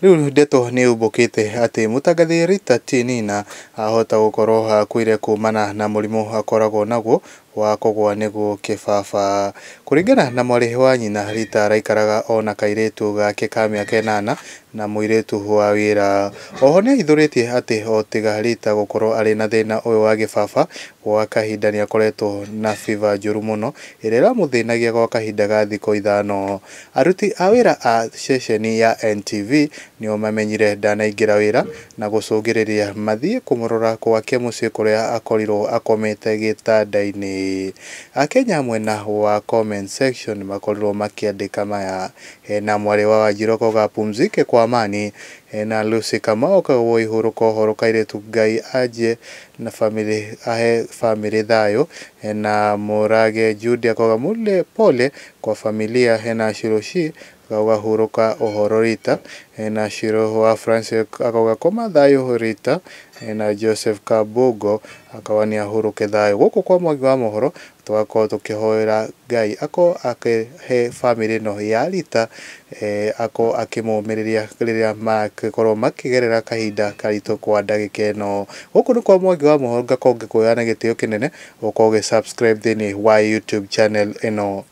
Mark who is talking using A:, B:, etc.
A: Rĩu ndeto nĩ umbũkĩte atĩ mũtangathi Rita Tinina ahota gũkorwo akuire kumana na mũrimũ akoragwo naguo wa kũgwa nĩguo kĩbaba. Kũringana na mwarĩ wa nyina, Rita araikaraga ona kairĩtu gake ka mĩaka 8 na mũirĩtu wa wĩra. Oho nĩahithũrĩtie atĩ o tiga Rita gũkorwo arĩ na thĩna ũyũ wa gĩbaba, gwa kahinda nĩakoretwo na biba njũru mũno ĩrĩa ĩramũthĩnagia gwa kahinda ga thikũ 5. Aruti a wĩra a ceceni ya NTV nĩo mamenyire ndanaingĩra wĩra na gũcũngĩrĩria mathiĩ kũmũrora gwake mũciĩ kũrĩa akorirwo akomete gĩtanda-inĩ. Akenya mwena wa comment section makorirwo makĩandĩka maya: hena mwarĩ wa Wanjiru akauga apumzike kwa amani, hena Lucy Kamau akauga woi hurũka ũhoro kairĩtu Ngai anjie na famĩlĩ ahe famĩlĩ thayũ, hena Mũrage Jude akauga mule pole kwa familia, hena Shiroshi akauga hurũka ũhoro Rita, hena Shiro wa Francis akauga koma thayũ Rita, hena Joseph Kabungo akauga nĩ ahurũke thayũ. Gũkũ kwa Mwangi wa mohoro tũgakorwo tũkĩhoera Ngai akorwo akĩhe famĩlĩ ĩno ya Rita akorwo akĩmũmĩrĩria rĩrĩa marakorwo makĩgerera kahinda karitũ kwa ndagĩka ĩno. Gũkũ nĩ kwa Mwangi wa mohoro, ngakorwo ngĩkuoya na gĩtĩo kĩnene ũkorwo ũgĩ subscribe thĩinĩ wa YouTube channel ĩno.